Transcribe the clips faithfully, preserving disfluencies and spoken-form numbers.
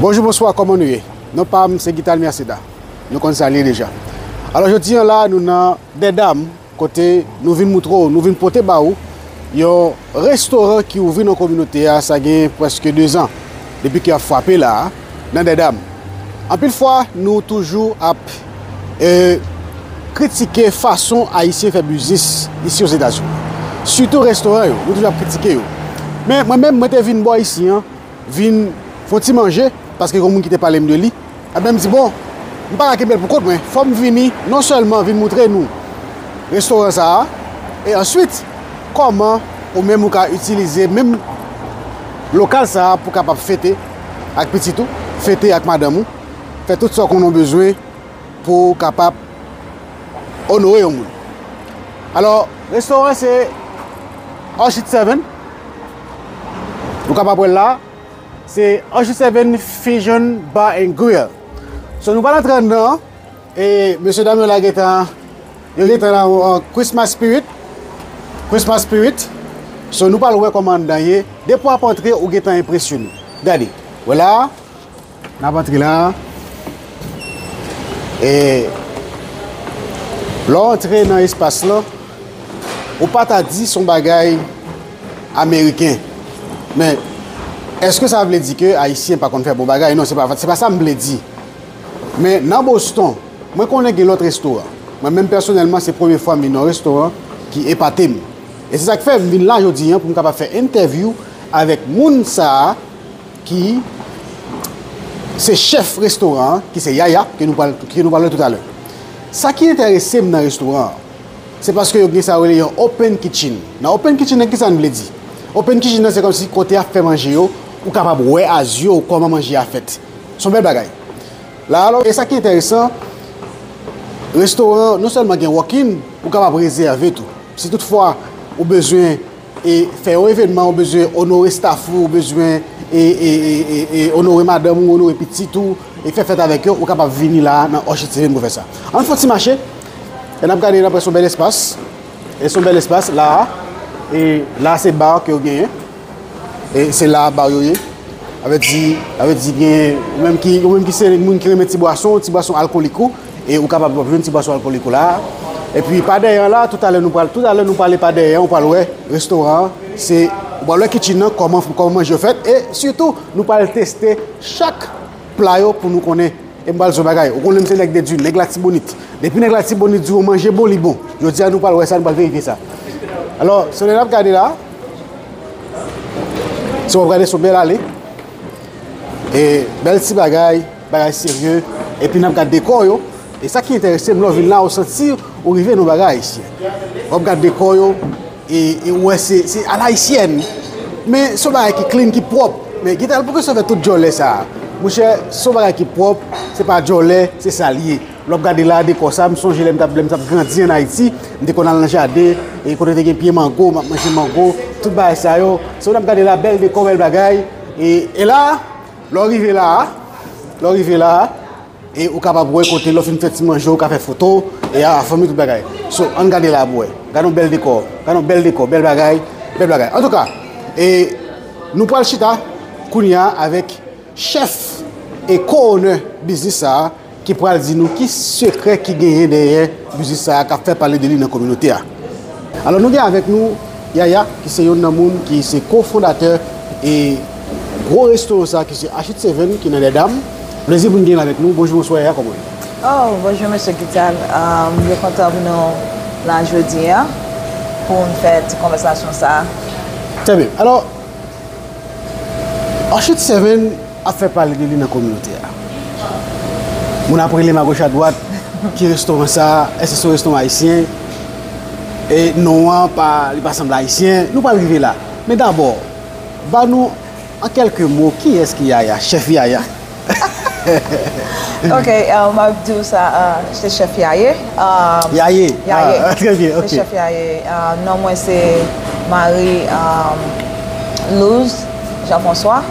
Bonjou, bonswa, kòman nou ye? Non pa m se Guital Merceda. Nou konn sa l ye deja. Alò, jodi a la, nou nan Dèdam, kote nou vin moutre w, nou vin pote ba ou yon restoran ki ouvri nan kominote a, sa gen prèske dezan depi ke ap frape la a, nan Dèdam. Anpil fwa, nou toujou ap, e, kritike fason Ayisyen fè biznis isi Ozetazini. Sitou restoran yo, nou toujou ap kritike yo. Men mwen menm, mwen te vin bò isi an, vin fè yon ti manje, paske gen moun ki te pale m de li. Ebyen, m di, bon, m pa ka kenbe l pou kont mwen. Fò m vini, non sèlman vin moutre nou restoran sa a, e answit, kòman ou menm ou ka itilize menm lokal sa a pou kapab fete ak pitit ou, fete ak madanm ou, fè tout sa w konnen w bezwen pou w kapab onore yon moun. Alò, restoran se Orchid Seven. Nou kapab wè l la. Se Orchid Seven Fusion Bar and Grill. So, nou pral antre anndan, e mesye dam yo la gentan, yo gentan la, uh, Christmas spirit. Christmas spirit. So, nou pral wè kòman anndan ye. Depi w ap antre, ou gentan enpresyone. Gade, wè la, n ap antre la. E lè w antre nan espas lan, ou pa ta di se yon bagay ameriken. Men, èske sa vle di ke Ayisyen pa konn fè bon bagay? Non, se pa, se pa sa m vle di. Men, nan Boston, mwen konnen gen lòt restoran. Mwen menm pèsonèlman, se premye fwa m vin nan yon restoran ki epate m. E se sa k fè m vin la jodi a pou m kapab fè entèvyou avèk moun sa a ki se chèf restoran an, ki se Yaya, ke nou pral, ke nou pral wè toutalè. Sa ki enterese m nan restoran an, se paske yo gen sa yo rele yon open kitchen. Nan open kitchen nan, kisa n vle di? Open kitchen nan, se kòmsi kote y ap fè manje yo, ou kapab wè a zye w kòman manje a fèt. Se yon bèl bagay. La, alò, e sa ki enteresan, restoran an non sèlman gen walk-in, ou kapab rezève tou. Si toutfwa ou bezwen e fè yon evènman, ou bezwen onore staff ou, ou bezwen e, e, e, e, e onore madanm ou, onore pitit ou, e fè fèt avèk yo, ou kapab vini la a nan Orchid Seven pou fè sa. Ann fè yon ti mache, e n ap gade, n ap wè se yon bèl espas. E se yon bèl espas la a. E la a se bar ke yo genyen. E se la a bar yo ye. Sa vle di, sa vle di gen, ou menm ki, ou menm ki se moun ki renmen ti bwason, ti bwason alkolik ou, e ou kapab jwenn ti bwason alkolik ou la a. Epi pa dèyè an la, toutalè nou pral, toutalè nou prale pa dèyè an, ou pral wè restoran an, se, ou pral wè kitchen nan, kòman, kòman manje yo fèt, e sitou, nou pral teste chak pla yo pou nou konnen. E m pral di w yon bagay, ou konnen m se nèg Dedwin, nèg Latibonit. Depi nèg Latibonit di w manje bon, li bon. Jodi a nou pral wè sa, nou pral verifye sa. Alò, selè n ap gade la, si w ap gade se yon bèl ale, e bèl ti bagay, bagay serye, epi n ap gade dekò yo. E sa ki enterese m, lè w vin la, ou santi ou rive nan yon bagay ayisyen. W ap gade dekò yo, e, e ou wè se, se alayisyèn. Men se yon bagay ki clean, ki pwòp. Men Guital, poukisa w fè tout djòlè sa a? Monchè, se yon bagay ki pwòp, se pa djòlè, se sa l ye. Lè w ap gade la, dekò sa, m sonje lè m t ap, lè m t ap grandi ann Ayiti, m te konn al nan jaden, e kote te gen pye mango, m ap manje mango, tout bagay sa yo. So, lè w ap gade la, bèl dekò, bèl bagay. E, e la, lè w rive la a, lè w rive la a, e ou kapab wè kote lè w fin fè ti manje, ou ka fè foto, e a, fanmi, tout bagay. So, ann gade la pou wè. Gade yon bèl dekò, gade yon bèl dekò, bèl bagay, bèl bagay. Antouka, e nou pral chita kounye a avèk chèf e co-owner biznis sa a, ki pral di nou ki sekrè ki genyen dèyè biznis sa a k ap fè pale de li nan kominote a. Alò, nou gen avèk nou Yaya, ki se yonn nan moun ki se kofondatè e gwo restoran sa a ki se Ashit Seven, ki nan Dèdam. Plezi pou n gen l avèk nou. Bonjou, bonswa, Yaya, kòman w ye? Oh, bonjou, mesye Guital. Ah, m byen kontan pou nou la jodi a, pou n fè ti konvèsasyon sa a. Trè byen. Alò, Orchid Seven ap fè pale de li nan kominote a. Moun ap rele m agoch adwat, ki restoran sa, èske se yon restoran ayisyen? E non an pa, li pa sanble ayisyen. Nou pral rive la. Men dabò, ba nou, an kèlke mo, kiyès ki Yaya, chèf Yaya? Ok, euh, m ap di w sa, euh, se chèf Yaye. Euh, Yaye? Yaye. Ah, trè byen, ok. Se chèf Yaye. Euh, non mwen se Marie, euh, Louz Jean François.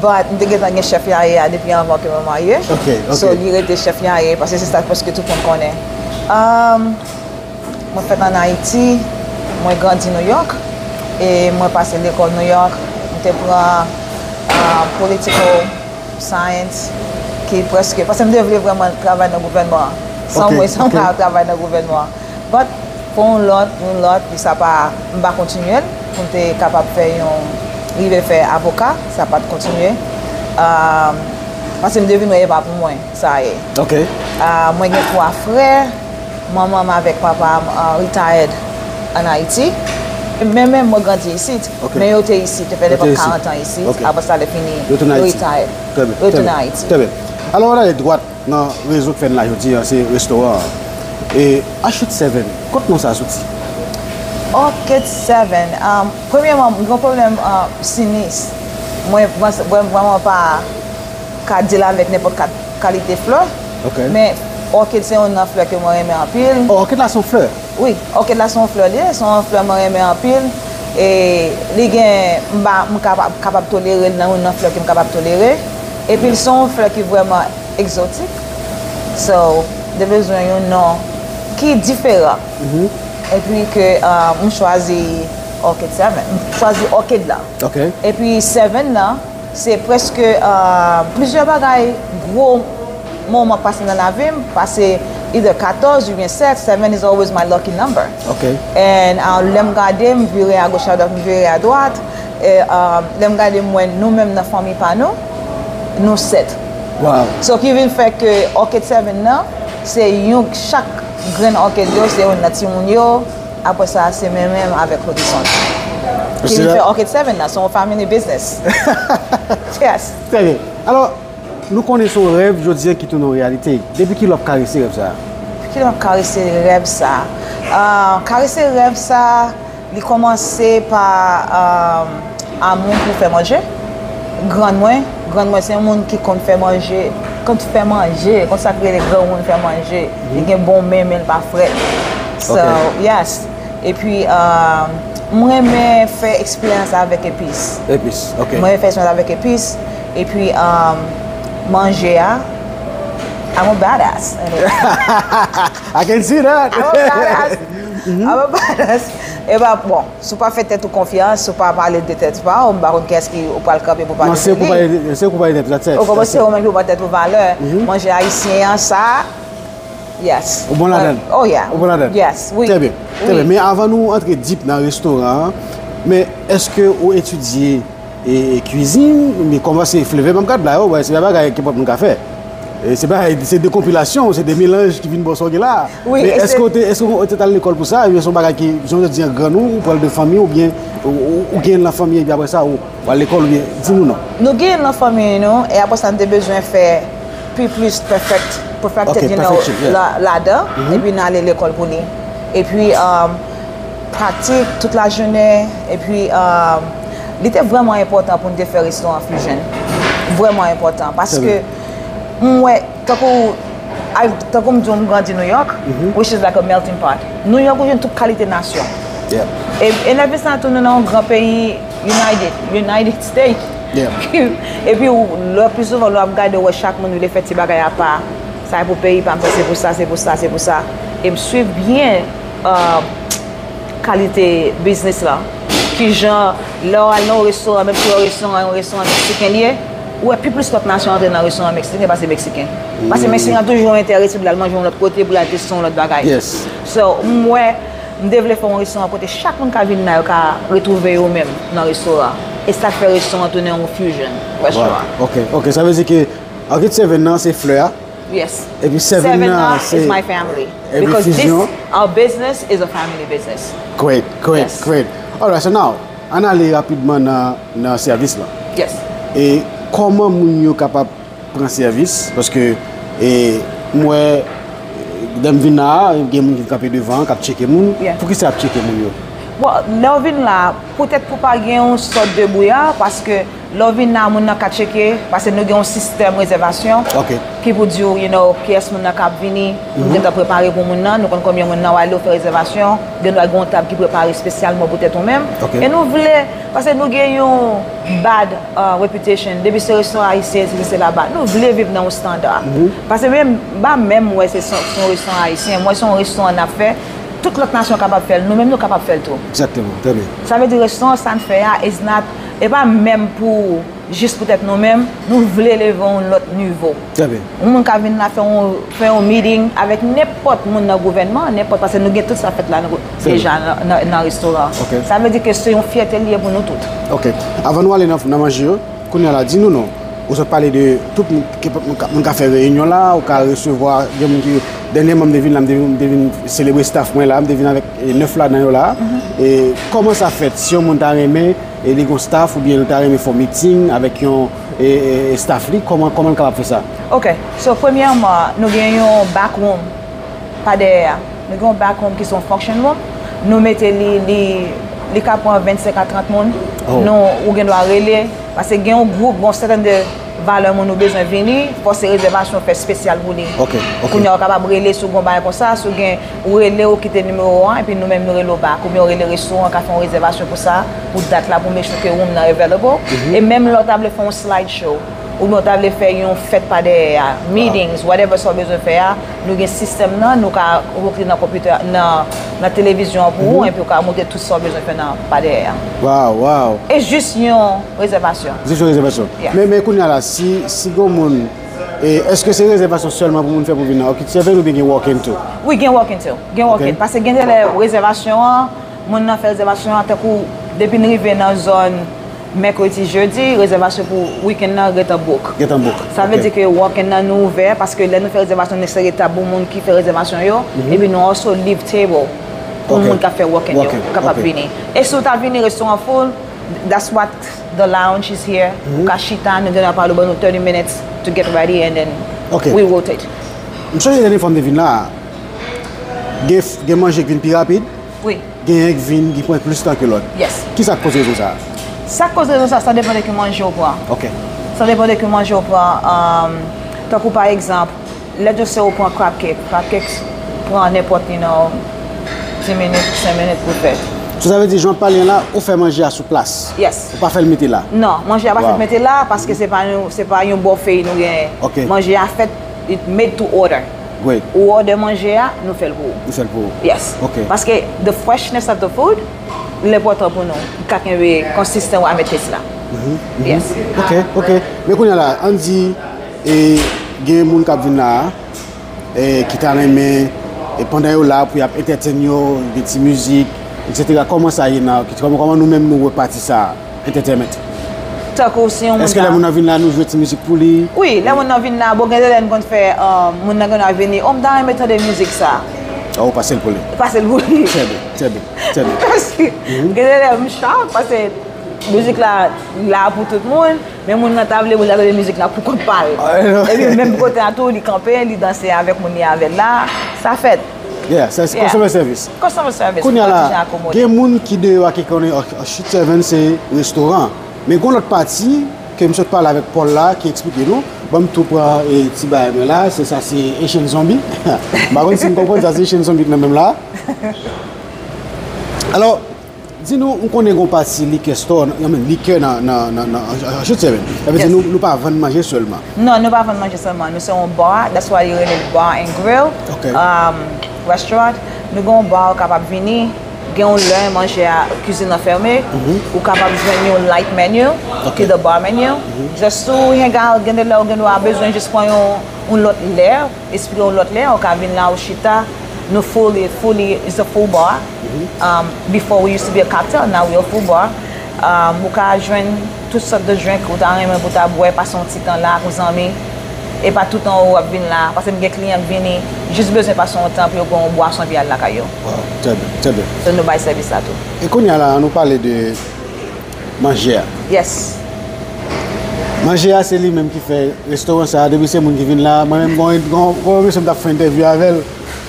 But m te gentan gen chèf Yaye a depi anvan ke mwen marye. Ok, ok. So, li rete chèf Yaye, paske se sa prèske tout moun konnen. Euh, mwen fèt ann Ayiti, mwen grandi New York, e mwen pase lekòl New York. M te pran, euh, political Science, ki prèske, paske m te vle vrèman travay nan gouvènman an. San mwen, san mwen travay nan gouvènman an. But, pou yon lòt, yon lòt, li sa pa, m pa kontinye l, pou m te kapab fè yon, rive fè avoka, sa pa t kontinye. Um, paske m te vin wè e pa pou mwen, sa ye. Ok. Ah, mwen gen twa frè, manman m avèk papa m ah, retired ann Ayiti. Men men mwen grandi isit, Ok. Men yo te isit, yo fè Yo te devan isit. karant an isit, Ok. Apre sa lè fini, Yo tounen Ayiti. Retired. Trè byen, Yo trè tounen byen, Ayiti. Trè byen. Alò, ann ale dwat nan rezon k fè n la jodi a, se restoran an. E Orchid Seven, kot non sa soti? Orchid Seven, um, premyèman, m gen pwoblèm uh, sinus. Mwen, mwen, mwen vrèman pa ka deal avèk nenpòt ka- kalite flè. Ok. Men orchid se yon nan flè ke mwen renmen anpil. Oh, orchid la se yon flè? Wi, orchid la se yon flè li ye, se yon flè mwen renmen anpil. E li gen, m pa, m kapab, kapab tolere l nan yon nan flè ke m kapab tolere. Epi l se yon flè ki vrèman egzotik. So, m te bezwen yon non ki diferan. Epi ke uh, m chwazi Orchid Seven. M chwazi orchid la. Ok. Epi Seven nan, se prèske uh, plizyè bagay gwo moman k pase nan lavi m, pase either katòz oubyen sèt, seven is always my lucky number. Ok. And uh, lè m gade, m vire agoch adwat, m vire adwat, e uh, lè m gade m wè nou menm nan fanmi pa nou, nou sèt. Wow. So ki vin fè ke Orchid Seven nan, se yon, chak grenn orchid yo, se yon nan timoun yo, apre sa se mwen menm avèk Lodison. Ki vin fè Orchid Seven nan, se yon family business. Yes. Trè byen. Alò, nou konnen se yon rèv jodi a ki tounen yon reyalite. Depi kilè w ap karese rèv sa a? Kilè m ap karese rèv sa a? Ah, karese rèv sa a, li kòmanse pa ah, amou pou fè manje. Grann mwen, grann mwen se yon moun ki konn fè manje, konn fè manje, konsa k rele granmoun fè manje. Li gen bon men, men l pa frèt. So, Ok. Yes. Epi, ah, m renmen fè eksperyans avèk epis. Epis, ok. Mwen fè eksperyans avèk epis. Epi, ah, manje a, I'm a badass. I can see that. I'm a badass. I'm a badass. E pa bon, si w pa fè tèt ou konfyans, si w pa pale de tèt pa w, m pa konn kiyès ki ou pral kanpe pou pale Non, se de pou li. pale, se pou pale de tèt, that's it, Ou konprann, that's se it. Ou menm ki pral pale pou tèt ou valè. Manje ayisyen an, sa, yes. Ou bon ladan l? Oh yeah. Ou bon ladan l? Yes, wi. Trè byen, trè Wi. Byen. Men avan nou antre deep nan restoran an, men èske ou etidye e, e kwizin, men kòman se fleve m ap gad la yo, se pa bagay kenpòt moun ka fè. E se pa, se de konpilasyon, se de melanj ki vin bò sa w gen la. Wi, Men e se- èske w te, èske w te t al lekòl pou sa, oubyen se yon bagay ki, jan w te di an gran nou, ou pral de fanmi, oubyen ou, ou, ou gen nan fanmi, epi apre sa, ou, ou al lekòl, oubyen, di nou non. Nou gen nan fanmi nou, e apre sa, nou te bezwen fè pi plis perfect, perfected, Ok, you know, perfection, yeah. la, ladan, epi nou ale lekòl pou li. Epi, um, pratik tout lajounen, epi, um, li te vrèman enpòtan pou n te fè restoran Fusion. Vrèman enpòtan, paske m wè, tankou, ay, tankou m di w, m grandi New York, which is like a melting pot. New York, ou jwenn tout kalite nasyon. Yeah. E, e lè vin sa tou, nou nan yon gran peyi, United, United States. Yeah. Epi ou, lè pi souvan, lè w ap gade, ou wè chak moun vle fè ti bagay apa. Sa e pou peyi pa m, sa se pou sa, se pou sa, se pou sa. E m swiv byen, uh, kalite biznis la. Kijan, lè w al nan yon restoran, menm si yon restoran, yon restoran meksiken li ye, ou wè pi plis lòt nasyon antre nan restoran meksiken pase meksiken. Pase meksiken an toujou enterese pou l al manje yon lòt kote, pou l al teste yon lòt bagay. Yes. So, m wè, m te vle fè yon restoran kote chak moun ka vin la, yo ka retwouve yo menm nan restoran. E sa k fè restoran tounen yon fusion restaurant. Ok, ok. Sa vle di ke Orchid Seven nan se flè a. Yes. Epi Seven nan se is my family. Epi Because this, Fusion. Our business is a family business. Great, great, Yes. Great. Alright, so now, ann ale rapidman nan, nan sèvis lan. Yes. E kòman moun yo kapab pran sèvis? Paske e, m wè, lè m vin la a, gen moun ki kanpe devan, k ap tcheke moun. Yeah. Poukisa y ap tcheke moun yo? Bon, lè w vin la, poutèt pou pa gen yon sòt de bwouya, paske lè w vin la, moun nan ka tcheke, paske nou gen yon sistèm rezèvasyon Ok. ki pou di w, you know, kiyès moun nan k ap vini, nou gentan prepare pou moun nan, nou konn konbyen moun nan w ale, w fè rezèvasyon, gen dwa gen yon tab ki prepare espesyalman pou tèt ou menm. Ok. E nou vle, paske nou gen yon bad uh, reputation, depi se restoran ayisyen, se se laba, nou vle viv nan yon standa. Paske menm, m pa menm wè se se yon restoran ayisyen, m wè se yon restoran n ap fè, tout lòt nasyon kapab fè l, nou menm nou kapab fè l tou. Egzakteman, trè byen. Sa vle di restoran sa n fè a is not E pa menm pou jis poutèt nou menm, nou vle leve yon lòt nivo. Trè byen. Yon moun ka vin la fè yon, fè yon meeting avèk nenpòt moun nan gouvènman, nenpòt, paske nou gen tout sa fèt la nou, deja nan, nan, nan restoran. Ok. Sa vle di ke se yon fyète li ye pou nou tout. Ok. Avan nou ale nan, nan manje yo, kounye a la, di nou non. Ou sot pale de tout moun, ke, moun ka, moun ka fè reyinyon la, ou ka resevwa, gen moun ki, dènyèman m te vin la, m te vin, m te vin selebre staff mwen la, m te vin avèk, e, nèf ladan yo la. E kòman sa fèt? Si yon moun ta renmen, e li gon staff oubyen li ta renmen fè yon meeting avèk yon, e, e, e staff li, kòman, kòman l kapab fè sa? Ok, so premyèman, nou gen yon back room pa dèyè a. Nou gen yon back room ki se yon function room. Nou mete li, li, li ka pran vennsenk a trant moun. Oh. Nou, ou gen dwa rele, paske gen yon gwoup, gon sèten de valè moun ou bezwen vini, fò se rezèvasyon fè espesyal pou li. Ok, ok. Kounye a ou kapab rele si w gon bagay konsa, si w gen, ou rele, ou kite nimewo a, epi nou menm nou rele w back, oubyen ou rele restoran an ka fè yon rezèvasyon pou sa, pou dat la, pou make sure ke room nan available. E menm lè w ta vle fè yon slide show, oubyen w ta vle fè yon fèt pa dèyè a, meetings, whatever sa w bezwen fè a, nou gen sistèm nan, nou ka rantre nan konpitè, nan, nan televizyon an pou ou, epi w ka montre tout sa w bezwen fè nan pa dèyè a. Wow, wow. E jis yon rezèvasyon. Jis yon rezèvasyon. Yes. Men, men kounye a la, si, si gon moun, e, èske se rezèvasyon sèlman pou moun fè pou vin nan Orchid Seven oubyen gen walk-in tou? Wi, gen walk-in tou. Gen walk-in. Ok. Paske gen de lè rezèvasyon an, moun nan fè rezèvasyon an, tankou depi n rive nan zòn mèkredi, jedi, rezèvasyon pou weekend nan gentan book. Gentan book. Sa vle di ke walk-in nan nou ouvè, paske lè nou fè rezèvasyon, nou se rete pou moun ki fè rezèvasyon yo, epi nou also leave table pou moun k ap fè walk-in yo kapab vini. E si w ta vini, restoran full, that's what the lounge is here. Ou ka chita, nou gen dwa pale ban nou thirty minutes to get ready and then we rotate. M sonje dènye fwa m te vin la, gen, gen manje k vin pi rapid. Wi. Genyen k vin ki pran plis tan ke lòt. Yes. Kisa k koz rezon sa a? Sa k koz rezon sa, sa depann de ki manje w pran. Ok. Sa depann de ki manje w pran. Um, tankou pa egzanp, let's just say ou pran crab cake. Crab cake pran nenpòt, you know, dis minit, senk minit pou fèt. So, sa vle di, jan w ap pale an la, ou fè manje a sou plas? Yes. Ou pa fè l mete la? Non, manje a pa fèt mete la, paske se pa yon, se pa yon bòfè nou genyen. Ok. Manje a fèt, it made to order. Great. Ou òdè manje a, nou fè l pou ou. Nou fè l pou ou. Yes. Ok. Paske the freshness of the food, l enpòtan pou nou. Ka kenbe konsistans avèk test la. Mhm, mhm. Yes. Ok, ok. Men kounye a la, ann di, e, gen moun k ap vin la a, e, ki ta renmen, e, pandan yo la, pou y ap entertain yo, gen ti mizik, et cetera. Kòman sa ye nan, kòman, kòman nou menm nou wè pati sa a? Entertainment. Tankou si yon moun... Èske lè moun nan vin la, nou jwe ti mizik pou li? Wi, lè moun nan vin la, bon, gen de lè n konn fè, um, moun nan gen dwa vini, "Oh, m ta renmen tande mizik sa." Oh, pase l pou li. Pase l pou li. Trè byen, trè byen, trè byen. Paske, gen de lè m chòk, paske mizik la, la pou tout moun, men moun nan ta vle pou l ta tande mizik la pou kont pa l. Ah, non. Epi menm kote a tou, li kanpe, li danse avèk moun li avè l la, sa fèt. Yeah, se, se customer service. Customer service, kounye a la, gen moun ki deyò a ki konnen, oh, oh, Orchid Seven se restoran. Men gon lòt pati ke m sot pale avèk Paul la ki eksplike nou. Ban m tou pran, e, ti bagay mwen la, se sa se Haitian Zombie. M pa konn si m konprann sa se Haitian Zombie k nan men m la. Alò, di nou, m konnen gon pati liquor store, I mean, likè nan, nan, nan, nan Orchid Seven. Sa vle di nou, nou pa vann manje sèlman. Non, nou pa vann manje sèlman. Nou se yon bar. That's why yo rele l Bar and Grill, um, restaurant. Nou gen yon bar, ou kapab vini. Gen yon lè manje a, kizin nan fèmen. Ou kapab jwenn yon light menu, ki the bar menu. Just to hang out, gen de lè ou gen dwa bezwen jis pran yon, yon lòt lè, espri yon lòt lè, ou ka vin la, ou chita. Nou fully, fully, it's a full bar. Um, before we used to be a cocktail, now we a full bar. Um, ou ka jwenn tout sòt de drink ou ta renmen pou ta bwè, pase yon ti tan la ak yon zanmi. E pa toutan ou ap vin la, paske m gen kliyan k vini, jis bezwen pase yon tan pou yo pran yon bwason epi al lakay yo. Wow, trè byen, trè byen. So nou bay sèvis sa tou. E kounye a la, nou pale de manje a. Yes. Manje a, se li menm ki fè restoran sa a, depi se moun ki vin la, mwen menm, gon, gon, gon mesye m t ap fè entèvyou avè l,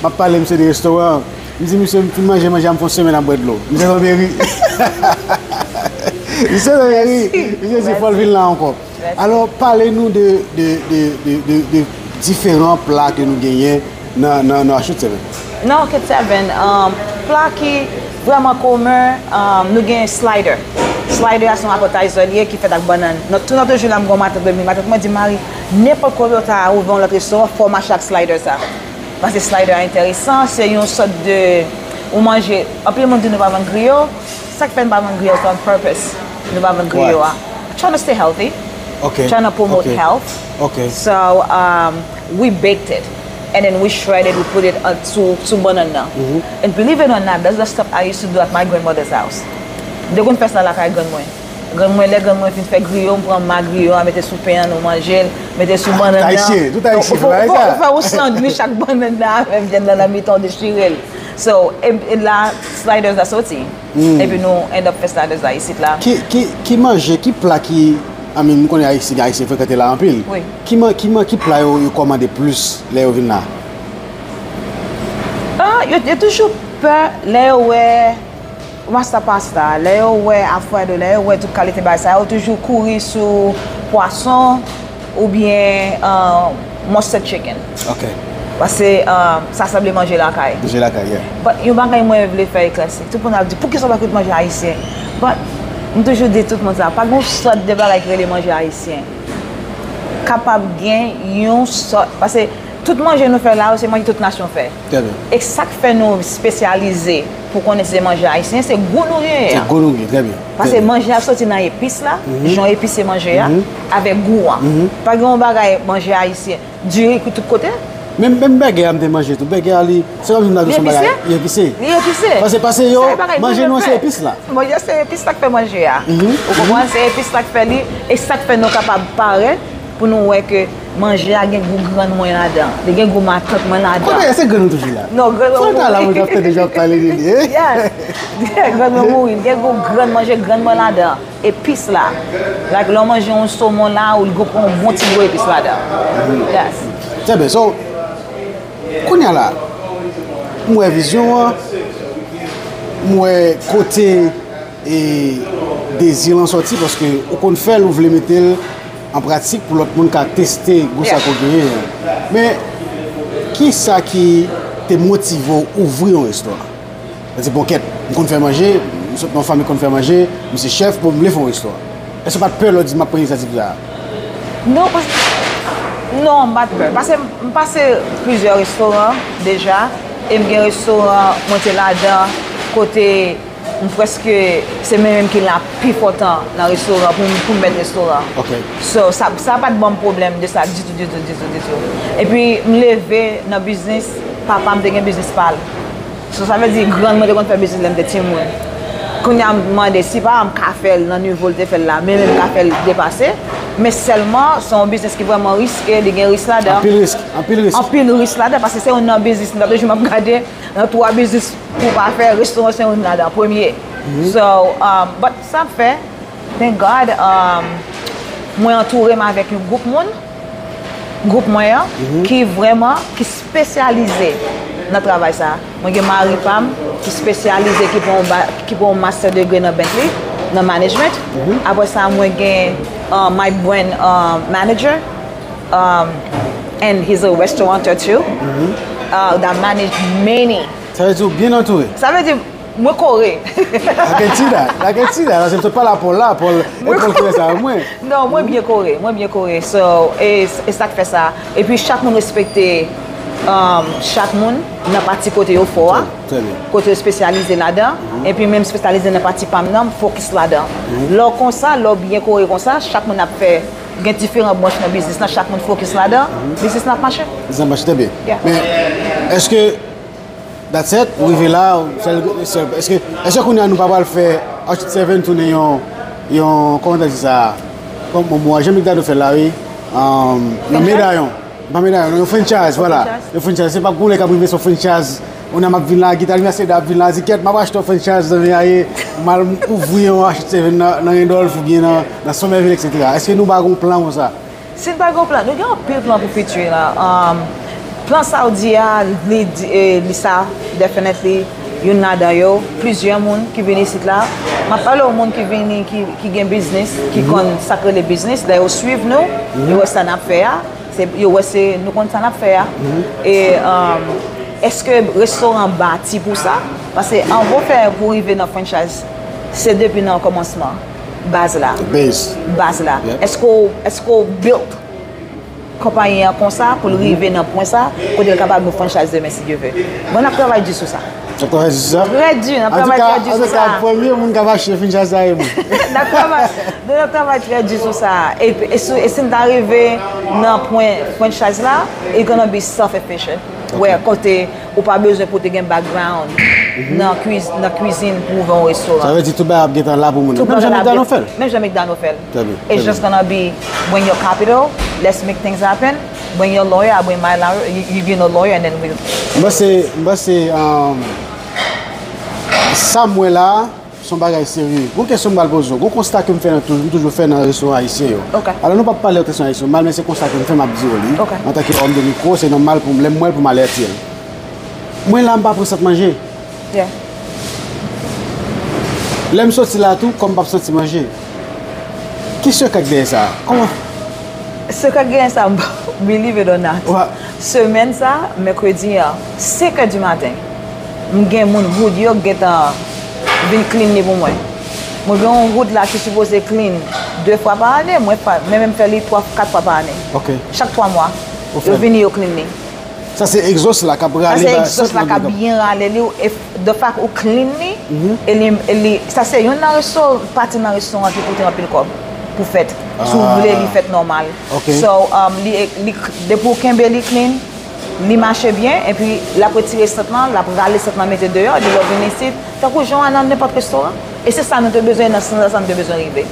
m ap pale misye de restoran an. M di misye, m fin manje, manje a, m fè yon semèn ap bwè dlo. Misye fè m ri. Misye fè m ri. Misye di fò l vin la ankò. Alò, pale nou de, de, de, de, de, de diferan pla ke nou genyen nan, nan, nan Orchid Seven. Nan Orchid Seven, um, pla ki vrèman komen, um, nou gen slider. Slider a se yon appetizer li ye ki fèt ak bannann. Nan, tou nan toujou la, m gen yon matant, matant mwen di, "Mari, nenpòt kote w ta ouvè yon lòt restoran, fò w mache ak slider sa." Paske slider a enteresan, se yon sòt de, ou manje, anpil moun di nou pa vann griyo, sa k fè n pa vann griyo, se on purpose. Nou pa vann griyo a. Trying to stay healthy. Ok. Trying to promote Ok. health. Ok. So um, we baked it. And then we shredded, we put it uh, sou, sou bannann nan. And believe it or not, that's the stuff I used to do at my grandmother's house. M te konn fè sa lakay grann mwen. Grann mwen, lè grann mwen fin fè griyo, m pran ma griyo a, mete sou pen an, nou manje l, mete sou bannann nan. Ayisyen, tout Ayisyen fè bagay sa. Ou fè yon sandwich ak bannann nan avè vyann nan nan mitan, w dechire l. So, e, e la, sliders la soti. Epi nou end up fè sliders la isit la. Ki, ki, ki manje, ki pla ki, I mean, m konnen Ayisyen, Ayisyen frekante la anpil. Wi. Ki, man, ki, man, ki pla yo, yo kòmande plis lè yo vin la? Ah, yo, yo toujou pè lè yo wè masa pasta, lè yo wè Alfredo, lè yo wè tout kalite bagay sa, yo toujou kouri sou pwason oubyen uh, mustard chicken. Ok. Paske uh, sa sanble manje lakay. Manje lakay, yeah. But yon bagay mwen vle fè eklèsi. Tout moun ap di, poukisa w pa kout manje ayisyen? But m toujou di tout moun sa, pa gen yon sòt de bagay ki rele manje ayisyen. Kapab gen yon sòt, paske tout manje nou fè la yo, se manje tout nasyon fè. Trè byen. E sa k fè nou espesyalize pou konnen se manje ayisyen, se gou nou genyen Se an. Gou nou gen, trè byen. Paske manje a soti nan epis la, jan epise manje a, avèk gou an. Pa gen yon bagay manje ayisyen, diri ki tout kote. Menm, menm bègè a m te manje tou. Bègè a li, se kòmsi m ta di se yon bagay, li epise. Li epise. Paske, paske yo, Se bagay manje nou nou an fè. Se epis la. Manje se epis la k fè manje a. Ou konprann? Se epis la k fè li, e sa k fè nou kapab parèt pou nou wè ke manje a gen gou grann mwen ladan. Li gen gou matant mwen ladan. Kote se grann ou toujou la? Non, grann mwen Fò ta la mouri. Mwen t ap tande jan w ap pale de li. Yes. Grann mwen mouri. Li gen gou grann manje grann mwen ladan. Epis la. Like lè w manje yon somon la, ou li gon yon bon ti gou epis ladan. Yes. Trè byen, so, kounye a la, m wè vizyon an, m wè kote e dezi lan sòti, paske ou konn fè l, ou vle mete l an pratik pou lòt moun ka teste gou sa ke w genyen an. Men, ki sa ki te motive w ouvri yon restoran? Mwen di, bon, kèt, m konn fè manje, m sot nan yon fanmi k konn fè manje, m se chèf, bon, m vle fè yon restoran. Èske w pa t pè lè w di m ap pran inisyativ sa a? Non, pas- non, m pa t pè. Paske m pase plizyè restoran deja, e m gen restoran mwen te ladan kote m prèske se mwen menm ki la pi fò tan nan restoran pou m, pou m mèt restoran. Ok. So, sa, sa pa t ban m pwoblèm de sa ditou, ditou, ditou, ditou. Epi, m leve nan biznis, papa m te gen biznis pa l. So, sa vle di, grann mwen te konn fè biznis lè m te timoun. Kounye a, m mande si papa m ka fè l nan nivo l te fè l la, men menm ka fè l depase. Men sèlman, se yon biznis ki vrèman riske, li gen risk ladan. Anpil risk, anpil risk. Anpil risk ladan, paske se youn nan biznis, m ta toujou m ap gade, nan twa biznis pou pa fè, restoran se youn ladan, premye. So, um, but sa m fè, thank God, um, mwen antoure m avèk yon gwoup moun, gwoup mwen an, ki vrèman, ki espesyalize nan travay sa. Mwen gen mari pa m ki espesyalize, ki pran yon ba- ki pran yon master degree nan Bentley, nan management. Apre sa, mwen gen uh, my brand uh, manager, um, and he's a restaurateur too, uh, that manage many. Sa vle di w byen antoure. Sa vle di, mwen kore. I can see that. I can see that. Paske m sot pale a Paul la, Paul, e Paul ki fè sa avèk mwen. Non, mwen byen kore, mwen byen kore. So, e, e sa k fè sa. Epi chak moun respekte um, chak moun nan pati kote yo fò a, Trè byen. kote yo espesyalize ladan, epi menm espesyalize nan pati pa m nan, m fokis ladan. Lè w konsa, lè w byen kore konsa, chak moun ap fè, gen diferan branch nan biznis lan, chak moun fokis ladan, biznis lan ap mache. Sa mache trè byen. Yeah. Men, èske That's it, ou rive la, ou sèl, sèl, èske, èske kounye a nou pa pral fè Architect Seven tounen yon, yon, kòman ta di sa? Kòm, bon, bon, Jean Miguel Dado fè l la, wi. Um, yon medayon. Pa medayon, non, yon franchise, vwala. Franchise. Yon franchise, se pa kounye k ap rive se yon franchise. Kounye a m ap vin la, Guitar University ap vin la, di kèt, m ap achte yon franchise nan V I A, m al ouvri yon Architect Seven nan, nan Randolph oubyen nan, nan Somerville, et cetera. Èske nou pa gen yon plan konsa? Si n pa gen yon plan, nou gen anpil plan pou fiti la. Um, plan sa w di a, li, di- eh, li sa, definitely, youn ladan yo, plizyè moun ki vin isit la. M ap pale w moun ki vini, ki, ki gen biznis, ki konn sa k rele biznis, lè yo swiv nou, yo wè sa n ap fè a, se, yo wè se nou konn sa n ap fè a. E um, èske restoran bati pou sa? Paske anvan w fè pou rive nan franchise, se depi nan kòmansman. Baz la. Base. Baz la. Yeah. Èske w, èske w build konpayi an konsa pou l rive nan pwen sa, kote l kapab yon franchise demen, si Dye vle. Bon, n ap travay di sou sa. N ap travay di sou sa? Trè di, n ap travay trè di sou sa. Antouka, premye moun k ap achte franchise sa e mwen. N ap travay, n ap travay trè di sou sa. E, e, si, e si n ta rive nan pwen franchise la, it's gonna be self-efficient. Wè, kote ou pa bezwen pou w te gen background nan kwiz-, nan kwizin pou ouvè yon restoran. Sa vle di tout bagay ap gentan la pou moun nan. Menm jan McDonald fè l. Menm jan McDonald fè l. Trè byen, trè byen. It's just gonna be, bring your capital, let's make things happen. Bring your lawyer, I bring my lawyer, you, you bring a lawyer, and then we. M panse, m panse, um, sa m wè la, se yon bagay serye. Gon kesyon m pral poze w. Gon konsta ke m fè nan tou-, m toujou fè nan restoran ayisyen yo. Ok. Alò, nou p ap pale restoran ayisyen mal, men se konsta ke m fè, m ap di w li. Ok. Antanke òm de mikwo, se nòmal pou m, lè m wè l, pou m alèti l. Mwen la, m pa pran sant manje. Yeah. Lè m soti la tou, kò m p ap santi manje. Ki sekrè k dèyè sa? Kòman? Sekrè k dèyè sa, believe it or not. Wa- Semèn sa, mèkredi an, senk è di maten, m gen moun hood yo k gentan vin clean li pou mwen. Mwen gen yon hood la ki sipoze clean de fwa pa ane, mwen fa-, mwen menm fè li twa, kat fwa pa ane. Ok. Chak twa mwa, yo vini, yo clean li. Sa se egzòs la k ap rale. Sa se egzòs la k ap byen rale li, e f-, the fact ou clean li, e li, e li, sa se youn nan resto-, pati nan restoran ki koute anpil kòb pou fèt. Si w vle li fèt nòmal. Ok. So, um, li, li, depi w kenbe li clean, li mache byen, epi l ap retire sant lan, l ap rale sant lan mete deyò, epi lè w vin isit, tankou jan w al nan nenpòt restoran. E se sa nou te bezwen, nan sans sa nou te bezwen rive.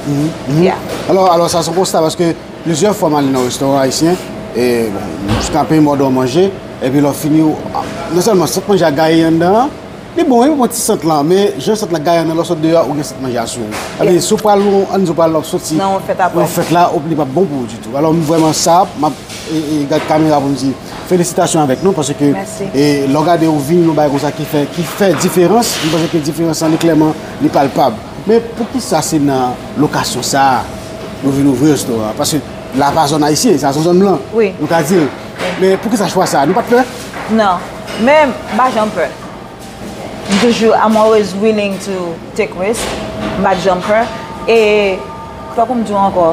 Yeah. Alò, alò, sa se yon konsta, paske plizyè fwa m ale nan restoran ayisyen, e, bon, m kanpe, m òdè yon manje, epi lè w fini, w, non sèlman sant manje a gaye anndan an, li bon, wi, pou pran ti sant lan, men jan sant lan gaye anndan, lè w sot deyò, ou gen sant manje a sou ou. Sa vle di, si w pral, ann di w pral, lè w soti nan yon fèt la, li p ap bon pou ou ditou. Alò, m vrèman sa, m ap, e, e, gad kamera pou m di, felisitasyon avèk nou, paske, e, lè w gade, ou vin yon bagay konsa ki fè, ki fè diferans, m panse ke diferans lan, li klèman, li palpab. Men poukisa se nan lokasyon sa a nou vin ouvri restoran an? Paske la pa zòn ayisyen, sa se zòn blan. Wi. Nou ka di l. Men poukisa chwa sa a? Nou pa t pè? Non. Men m pa janm pè. M toujou, I'm always willing to take risk. M pa t janm pè. E, tankou m di w ankò,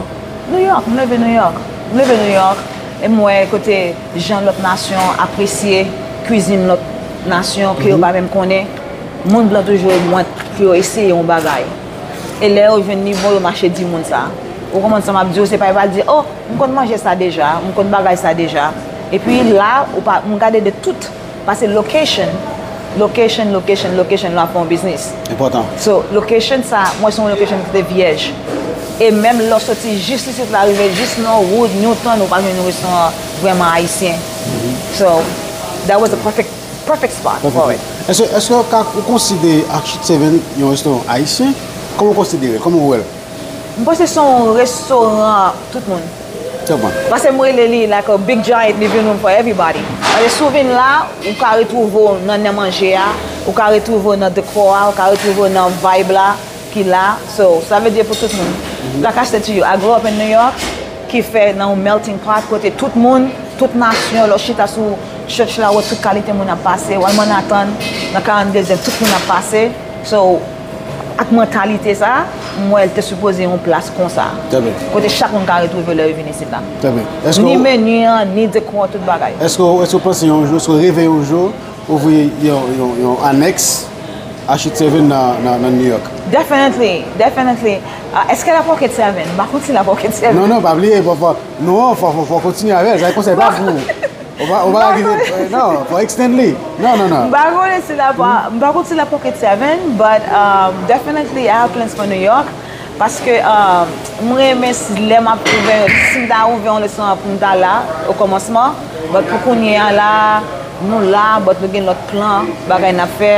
New York, m leve New York. M leve New York, e m wè kote jan lòt nasyon apresye kwizin lòt nasyon ke yo pa menm konnen. Moun blan toujou want pou yo eseye yon bagay. E lè yo jwenn li bon, yo mache di moun sa. Ou konprann sa m ap di w? Se pa yo pral di, "Oh, m konn manje sa deja, m konn bagay sa deja." Epi la, ou pa, m gade de tout, paske location, location, location, location, lè w ap fè yon biznis. Enpòtan. So, location sa, mwen se yon location ki te vyèj. E menm lè w soti jis isit la, rive jis nan wood, Newton, ou pa jwenn yon restoran vrèman ayisyen. So, that was a perfect, perfect spot for it. Èske, èske w ka, ou konsidere Archit Seven yon restoran ayisyen? Kòman w konsidere l? Kòman w wè l? M panse se yon restoran tout moun. Paske m rele li like a big giant living room for everybody. Paske si w vin la, ou ka retwouve w nan, nan manje a, ou ka retwouve w nan dekò a, ou ka retwouve w nan vibe la ki la. So, sa vle di pou tout moun. Like I said to you, I grew up in New York, ki fè nan yon melting pot kote tout moun, tout nasyon, lè w chita sou church la, ou wè tout kalite moun ap pase, w al Manhattan, nan karanndezyèm, tout moun ap pase. So, ak mantalite sa, m wè l te sipoze yon plas konsa. Trè byen. Kote chak moun ka retwouve lè yo vin isit la. Trè byen. Èske ni w, meni an, ni dekò, tout bagay. Èske w, èske w panse yon jou, èske w reve yon jou, ouvri yon, yon, yon anèks Archit Seven nan, nan, nan New York? Definitely, definitely. Ah, èske l ap Archit Seven? M pa konn si l ap Archit Seven. Non, non, pa bliye, fò, fò, non, fò, fò, fò kontinye avè l. Sa e konsèy pa pou ou. Ou pa, ou pa ka kite, non, fò extend li. Non, non, non. M pa konnen si l ap, m pa konn si l ap Archit Seven, but, um, definitely I have plans for New York. Paske, um, m renmen si lè m ap ouvè, si m ta ouvè yon restoran pou m ta la, okòmansman. But pou kounye a la, nou la, but nou gen lòt plan, bagay n ap fè.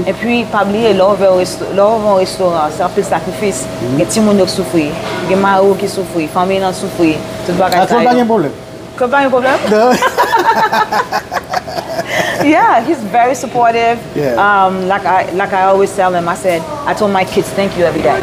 Epi, pa bliye, lè w ouvè yon resto-, lè w ouvè yon restoran, se anpil sakrifis. Gen timoun yo k soufri, gen mari w ki soufri, fanmi nan soufri, tout bagay sa yo. Ak lòt pa gen pwoblèm. Ke pa gen pwoblèm? Non. Yeah, he's very supportive. Yeah. Um, like I, like I always tell him, I said, I told my kids thank you every day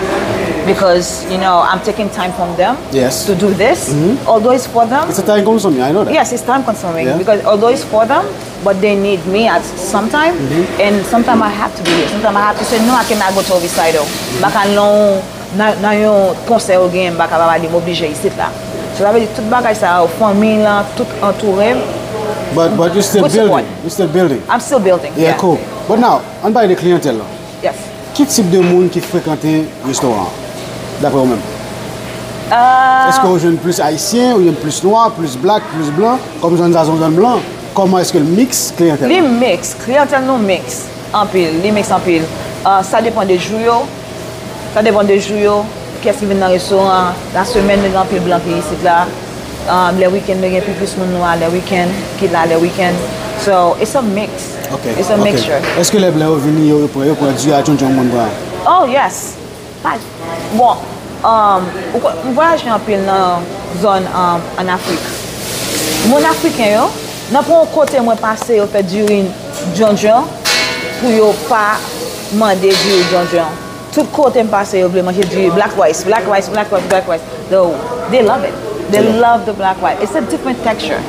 because, you know, I'm taking time from them, yes, to do this. Although it's for them. It's a time consuming, I know that. Yes, it's time consuming, yeah, because although it's for them, but they need me at some time, and sometimes I have to be here. Sometimes I have to say, no, I cannot go to a recital. M pa ka nan, nan, nan yon konsè yo genyen, m pa ka pa li, m oblije isit la. So, sa vle di tout bagay sa yo, fanmi lan, tout antoure m. But, but you still Good support. Building. You still building. I'm still building. Yeah, Yeah. Cool. But now, ann pale de kliyantèl la. Yes. Ki tip de moun ki frekante restoran an, dapre ou menm? Uh, Èske ou jwenn plis ayisyen, ou jwenn plis nwa, plis blak, plis blan? Kòm zòn sa se yon zòn blan, kòman èske l mix kliyantèl Li la? Mix, kliyantèl nou mix anpil, li mix anpil. Uh, sa depan de jou yo, sa depan de jou yo, kiyès ki vin nan restoran an. Lasemèn, nou gen anpil blan ki isit la. Um, lè wikenn, nou gen pi plis moun nwa lè wikenn, ki la lè wikenn. So, it's a mix. Ok. It's a Ok. Mixture. Èske lè blan yo vini, yo, yo pran, yo pran diri a tchonntchon moun pran? Oh, yes. Pa, bon, um, ou ko- m vwayaje anpil nan zòn um, an Afrik. Moun afriken yo, nan pwen yon kote mwen pase, yo fè diri djondjon pou yo pa mande diri djondjon. Tout kote m pase, yo vle manje diri black rice, black rice, black rice, black rice. So, they love it. They They love love the black rice. It's a different texture.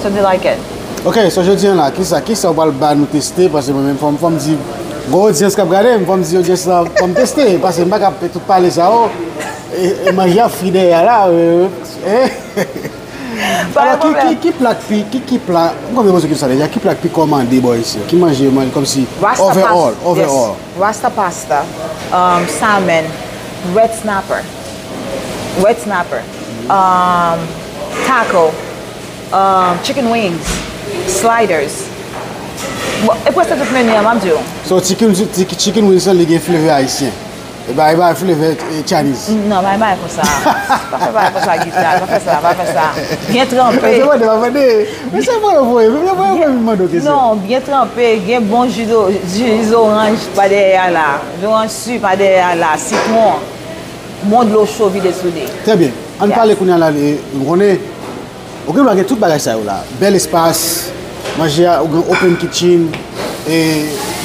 So they like it. Ok, so jodi an la, kisa, kisa w pral ba nou teste? Paske mwen menm, fò m, fò m di, gwo odyans k ap gade m, fò m di odyans la, fò m teste, paske m pa ka fè tout pale sa yo. E, e manje ap fri dèyè a la, e, e. Pa Alò, gen ki, ki, pwoblèm. Ki pla k pi, ki, ki pla, m konn poze kesyon sa deja, ki pla k pi kòmande bò isi? Ki manje, manje, kòmsi, Rasta overall, pasta. Overall. Yes. Rasta pasta, um, salmon, red snapper, red snapper, um, taco, um, chicken wings, sliders. Bon, e prèske tout meni an, m ap di w. So, chicken, chicken wings lan, li gen flavor ayisyen. E ba, e ba flavor, eh, Chinese. Non, pa bay konsa. Pa fè bay konsa, Gita. Pa fè sa, pa fè sa. Byen tranpe. Se mande, pa mande. Men se mwen yo voye, men mwen yo voye vin mande w kesyon. Non, byen tranpe. Gen bon ji, do- ji, ji zoranj pa dèyè a la. Zoranj si pa dèyè a la. Sitwon. Bon dlo cho vide sou li. Trè byen. Ann Yes. Pale kounye a la, li, nou konnen, ou gen dwa gen tout bagay sa yo la. Bèl espas, manje a, ou gen open kitchen, e,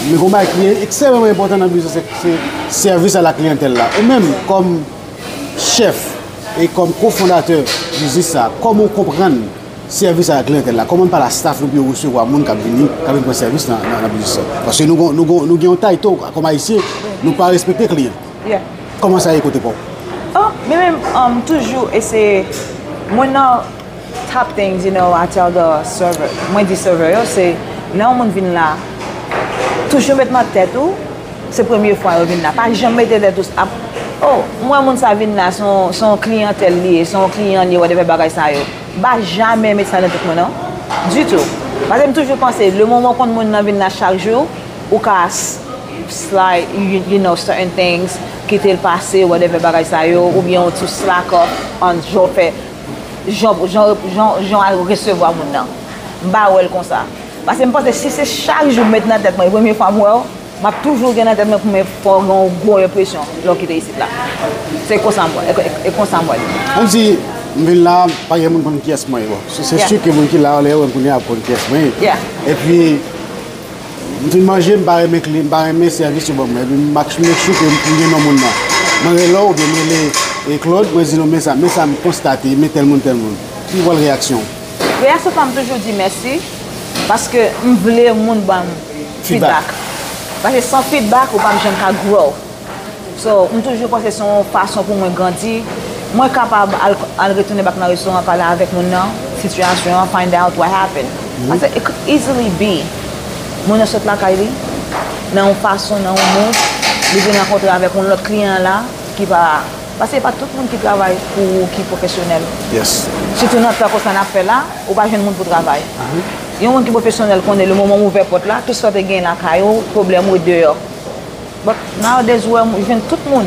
men gon bagay ki ekstrèmeman enpòtan nan biznis se, se sèvis a la kliyantèl la. Ou menm, kòm chèf e kòm kofondatè biznis sa, kòman w konprann sèvis a la kliyantèl la? Kòman n pale a staff nou pou yo resevwa moun k ap vini, k ap vin pran sèvis nan, nan, nan biznis sa? Paske nou, gon- nou, gon- nou gen yon title kòm ayisyen, nou pa respekte kliyan. Yeah. Kòman sa ye kote pa w? Oh, men menm, um, toujou eseye, mwen nan top things, you know, I tell the server. Mwen di server yo, se, lè yon moun vin la, toujou met nan tèt ou, se premye fwa yo vin la. Pa janm mete tèt ou ap, oh, mwen moun sa vin la, se yon, se yon kliyantèl li ye, se yon kliyan li ye, whatever bagay sa yo. M pa jamè met sa nan tèt mwen, non. Ditou. Paske m toujou panse, le moman w konn moun nan vin la chak jou, ou ka s- slide, you, you know, certain things, kite l pase, whatever bagay sa yo, oubyen ou tou slack off an jan w fè, jan, jan, jan, jan w al resevwa moun nan. M pa wè l konsa. Paske m panse si se chak jou m met nan tèt mwen, e premye fwa m wè w, m ap toujou gen nan tèt mwen pou mwen fè w gen yon gwo enpresyon lè w kite isit la. Se konsa m wè, e, e, e konsa m wè l. Menm si m vin la, pa gen moun konn kiyès mwen ye. Bon, se se Yeah. Si ke moun ki la yo, lè yo wè m kounye a, ap konn kiyès mwen ye. Yeah. Epi, m fin manje, m pa renmen kli, m pa renmen sèvis yo ban mwen. Epi, m make sure ke m gen non moun nan. Mwen rele w, oubyen m rele e Claude, mwen di nou, men sa, men sa m konstate, men tèl moun, tèl moun. Ki pral reyaksyon w? Reyaksyon pa m toujou di mèsi, paske m vle moun ban m Feedback. Feedback. Paske san feedback, ou p ap janm ka grow. So, m toujou panse se yon fason pou mwen grandi. Mwen kapab al, al retounen back nan restoran, pale avèk moun nan, sitiyasyon an, find out what happened. Paske it could easily be, moun nan sot lakay li, nan yon fason, nan yon move, li vin rankontre avèk yon lòt kliyan la, ki pa, paske e pa tout moun ki travay pou ou ki pwofesyonèl. Yes. Sitou nan tan konsa n ap fè la, ou pa jwenn moun pou travay. Yon moun ki pwofesyonèl konnen le moman w ouvè pòt la, tout sa w te gen lakay ou, pwoblèm ou deyò. But nowadays, ou wè, ou jwenn tout moun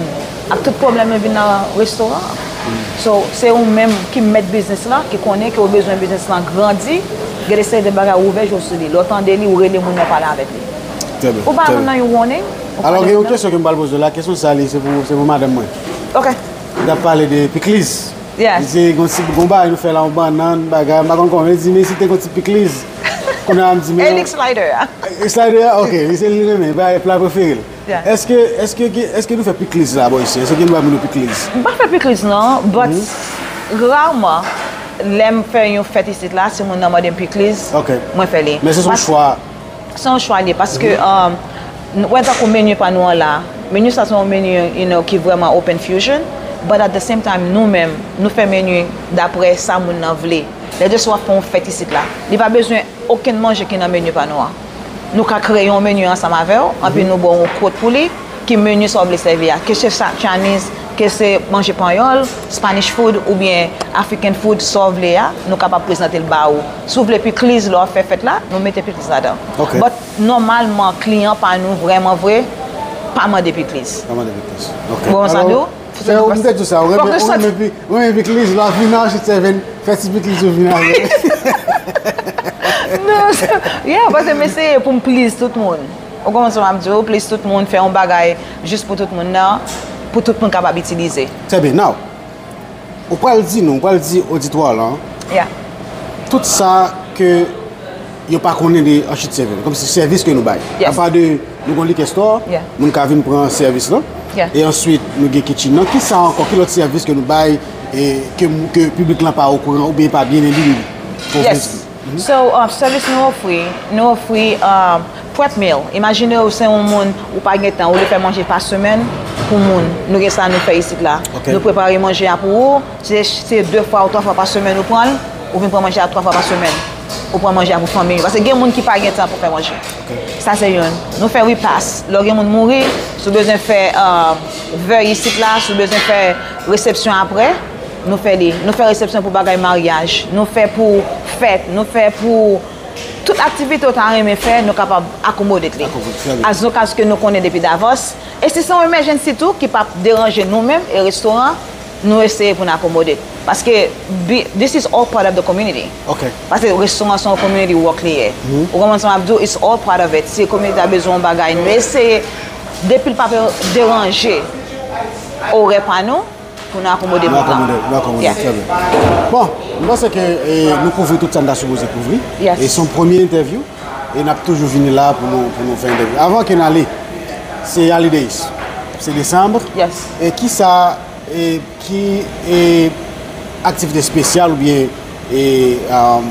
ak tout pwoblèm yo vin nan restoran an. So, se ou menm ki mèt biznis la, ki konnen ke ou bezwen biznis lan grandi, gen de seri de bagay ou ouvè je w sou li. Lè w tande li, ou rele moun nan pale avèk li. Trè byen. Ou ba Trè moun byen. nan yon warning. Ou Alò, pale gen yon moun nan. Kesyon ke m pral poze w la, kesyon sa li, se pou, se pou madanm mwen. Ok. Li t ap pale de pikliz. Yes. Li se gon ti gon bagay nou fè la, yon bannann, bagay, m pa konn kòman, li di, men si te gon ti pikliz. Kounye a m di, men E lik slider a. E slider a, ok, li se li renmen, bagay pla prefere l. Yeah. Èske, èske, gen- èske nou fè pikliz la bò isi? Èske gen bagay pou nou pikliz? M pa fè pikliz non, but rarman, lè m fè yon fèt isit la, si moun nan mande m pikliz, Ok. mwen fè li. Men se son Pas- chwa. Se yon chwa li ye, paske, um, n- wè tankou meni pa nou an la, meni sa se yon meni, you know, ki vrèman open fusion. But at the same time, nou menm, nou fè meni daprè sa moun nan vle. Lè de swa fè yon fèt isit la, li pa bezwen okenn manje ki nan meni pa nou an. Nou ka kreye yon meni ansanm avè w, anpi nou ba w yon quote pou li, ki meni sa w vle sèvi a. Ke se sa Chinese, ke se manje panyòl, Spanish food, oubyen African food, sa w vle a, nou kapab prezante l ba ou. Si w vle pikliz, lè w ap fè fèt la, nou mete pikliz ladan. Ok. But nòmalman, kliyan pa nou vrèman vre, pa mande pikliz. Pa mande pikliz. Ok. Ou konprann sa m di w? Fè, ou m te di w sa, ou renmen, ou renmen pi, ou renmen pikliz, lè w ap vin nan Architect Seven, fè ti pikliz ou vin avè. Non, yeah, paske m eseye pou m please tout moun. Ou konprann sa m ap di w, please tout moun, fè yon bagay jis pou tout moun nan, pou tout moun kapab itilize. Trè byen, now, ou pral di nou, ou pral di oditwa lan, yeah, tout sa ke yo pa konnen de Architect Seven, kòmsi sèvis ke nou bay. Yes. Apa de nou gon liquor store, yeah, moun ka vin pran sèvis lan. Yeah. E answit, nou gen kitchen nan. Kisa ankò, ki lòt sèvis ke nou bay e ke, ke piblik lan pa okouran oubyen pa byen enbi pou ofri? Yes. So, um, sèvis nou ofri, nou ofri, um, prep meal. Imajine w se yon moun ou pa gen tan, ou vle fè manje pa semèn pou moun. Nou gen sa nou fè isit la. Ok. Nou prepare manje a pou ou. Se, se de fwa ou twa fwa pa semèn ou pran l, ou vin pran manje a twa fwa pa semèn. Ou pran manje a pou fanmi ou. Paske gen moun ki pa gen tan pou fè manje. Ok. Sa se youn. Nou fè repas. Lè gen moun mouri, si w bezwen fè, uh, vèy isit la, si w bezwen fè resepsyon apre, nou fè li. Nou fè resepsyon pou bagay maryaj. Nou fè pou fèt. Nou fè pou tout aktivite w ta renmen fè, nou kapab akomode li. Akomode, trè byen. As long as ke nou konnen depi davans. E si se yon emergency tou, ki p ap deranje nou menm e restoran, nou eseye pou n akomode. Paske bi-, this is all part of the community. Ok. Paske restoran se yon community work li ye. Mhm. Ou konprann sa m ap di w? It's all part of it. Si kominote a bezwen yon bagay, nou eseye, depi l pa pe deranje orè pa nou, pou nou akomode moun nan. Nou akomode, nou akomode, yeah, trè byen. Bon, m panse ke, e, nou kouvri tout sa n ta sipoze kouvri. Yes. E se yon premye entèvyou. E n ap toujou vini la pou nou, pou nou fè entèvyou. Avan ke n ale, se holidays. Se desanm. Yes. E kisa, e ki, e aktivite espesyal oubyen, e, um,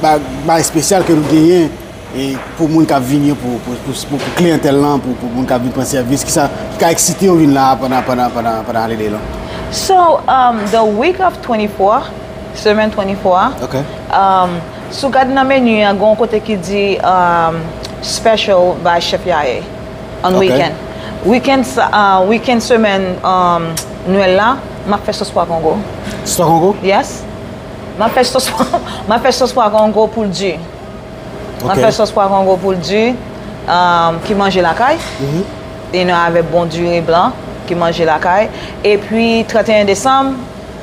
ba-, bagay espesyal ke nou genyen, e pou moun k ap vini, pou, pou, pou, pou, pou kliyantèl lan, pou, pou moun k ap vin pran sèvis, kisa ki ka eksite yo vin la pandan, pandan, pandan, pandan holiday lan? So, um, the week of twenty-four, semèn twenty-four a. Ok. Um, si w gade nan meni an, gen yon kote ki di, um, special by Chef Yaye on, ok, weekend. Weekend sa, uh, weekend semèn, um, Nwèl la, m ap fè sòs pwa kongo. Sòs pwa kongo? Yes. M ap fè sòs pwa, m ap fè sòs pwa kongo pou l di. Mwen, ok, fè sòs pwa kongo pou l di, um, ki manje lakay. Mhm. You know, avèk bon diri blan, ki manje lakay. Epi, trannteyen desanm,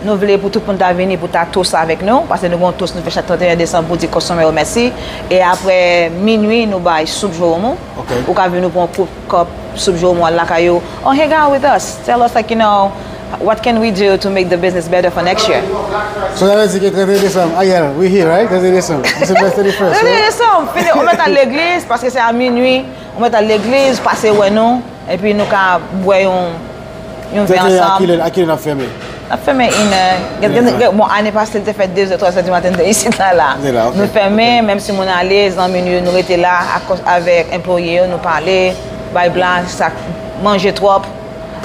nou vle pou tout moun ta vini pou ta toast avèk nou, paske nou gen yon toast nou fè chak trannteyen desanm pou di konsomè yo mèsi. E apre minui, nou bay soup jowomou. Ok. Ou ka vin, ou pran yon koup kòp soup jowomou al lakay ou. Or hang out with us. Tell us, like, you know, what can we do to make the business better for next year? So sa vle di ke trannteyen desanm, Ariel, we here, right? Trannteyen desanm. This is the thirty-first, right? Trannteyen desanm, fini, ou mèt al legliz, paske se a minui, ou mèt al legliz, pase wè nou, epi nou ka bwè yon, yon vè ansanm. Trannteyen a kilè, a kilè n ap fèmen? N ap fèmen inè. Gen, gen, gen, bon, ane pase, li te fè dezè, twazè di maten, nou te isit la, la. Nou te la, ok. Nou fèmen, ok, menm si moun ale, zanmi nou yo, nou rete la, akò-, avèk anplwaye yo, nou pale, bay blag, sa manje twòp.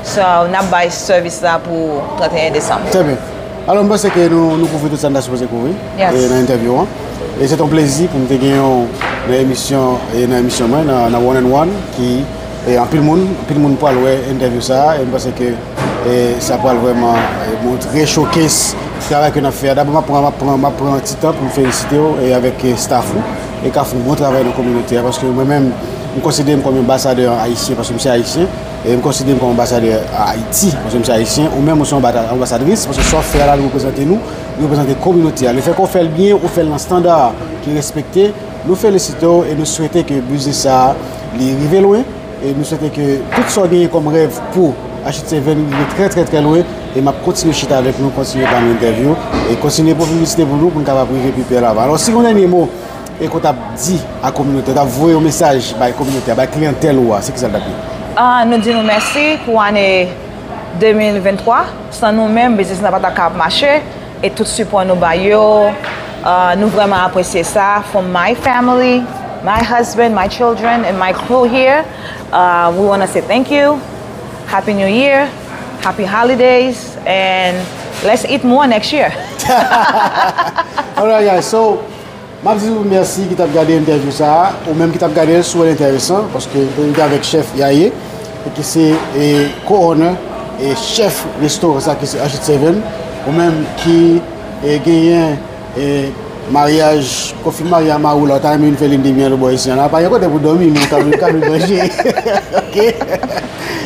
So, n ap bay sèvis la pou trannteyen desanm. Trè byen. Alò, m panse ke nou, nou kouvri tout sa n ta sipoze kouvri, yes, e, nan entèvyou an. E se te yon plezi pou m te gen w nan emisyon, e, nan emisyon mwen, nan, nan One and One, ki, e, anpil moun, anpil moun pral wè entèvyou sa a, e m panse ke, e, sa pral vrèman, e, montre, showcase travay ke n ap fè a. Dabò, m ap pran, m ap pran, m ap pran ti tan pou m felisite w, e, avèk, e, staff ou, e k ap fè yon bon travay nan kominote a, paske mwen menm, m konsidere m kòm yon anbasadè ayisyen, paske m se ayisyen. E m konsidere m kòm anbasadè a Ayiti, paske m se ayisyen, ou menm ou se yon anba-, anbasadris, paske sa w ap fè a la, li reprezante nou, li reprezante kominote a. Lefètke w fè l byen, ou fè l nan estanda ki respekte, nou felisite w e nou swete ke biznis sa a, li rive lwen. E nou swete ke tout sa w genyen kòm rèv pou Architect Seven rive trè, trè, trè lwen. E m ap kontinye chita avèk nou, kontinye ba nou entèvyou, e kontinye pran piblisite pou nou, pou n kapab rive pi pè lavan. Alò, si gen yon dènye mo, e ke w t ap di a kominote, w t ap voye yon mesaj bay kominote a, bay kliyantèl ou a, se kisa l t ap ye? Ah, nou di nou mèsi pou ane de mil venntwa. San nou menm, biznis la pa t ap ka ap mache. E tout sipò nou ba yo, ah, nou vrèman apresye sa. From my family, my husband, my children, and my crew here, ah, we wanna say thank you. Happy New Year. Happy holidays and let's eat more next year. Alright, guys, so, m ap di nou mèsi ki t ap gade entèvyou sa a, ou menm ki t ap gade l, si w wè l enteresan, paske nou te avèk chèf Yaye, e ki se e, co-owner e chèf restoran sa ki se Archit Seven, ou menm ki e, genyen e, maryaj, konfim marye a mari w la, ou ta renmen vin fè lin de mye lòtbò isi a la, pa gen kote pou dòmi, men ou ka vin, ka vin manje. Ok?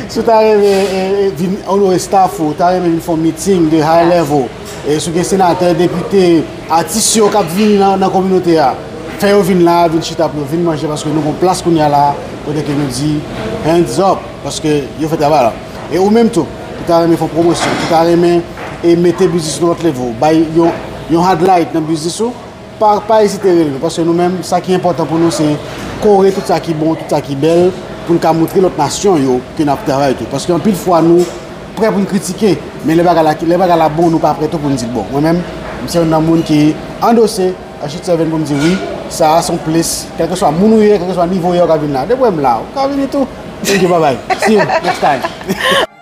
Si w ta renmen e, e, vin onore staff ou, ou ta renmen vin fè yon meeting de high level, e si w gen senatè, depite, atis yo k ap vini nan, nan kominote a, fè yo vin la, vin chita pou yo vin manje, paske nou gon plas kounye a la, kote ke nou di, hands up, paske yo fè travay la. E ou menm tou, ki ta renmen fè yon pwomosyon, ki ta renmen e mete biznis nou lòt level, bay yon, yon highlight nan biznis ou, pa, pa ezite rele nou, paske nou menm, sa ki enpòtan pou nou, se kore tout sa ki bon, tout sa ki bèl, pou n ka montre lòt nasyon yo ke n ap travay tou. Paske anpil fwa, nou prè pou n kritike, men lè bagay la, lè bagay la bon, nou pa prè tou pou n di l bon. Mwen menm, m se youn nan moun ki andose Archit Seven pou m di wi, sa a se yon plis, kèlkeswa moun ou ye, kèlkeswa nivo w ye, ou ka vin la. Depi w wè m la, ou ka vini tou. Thank you, bye bye. See you next time.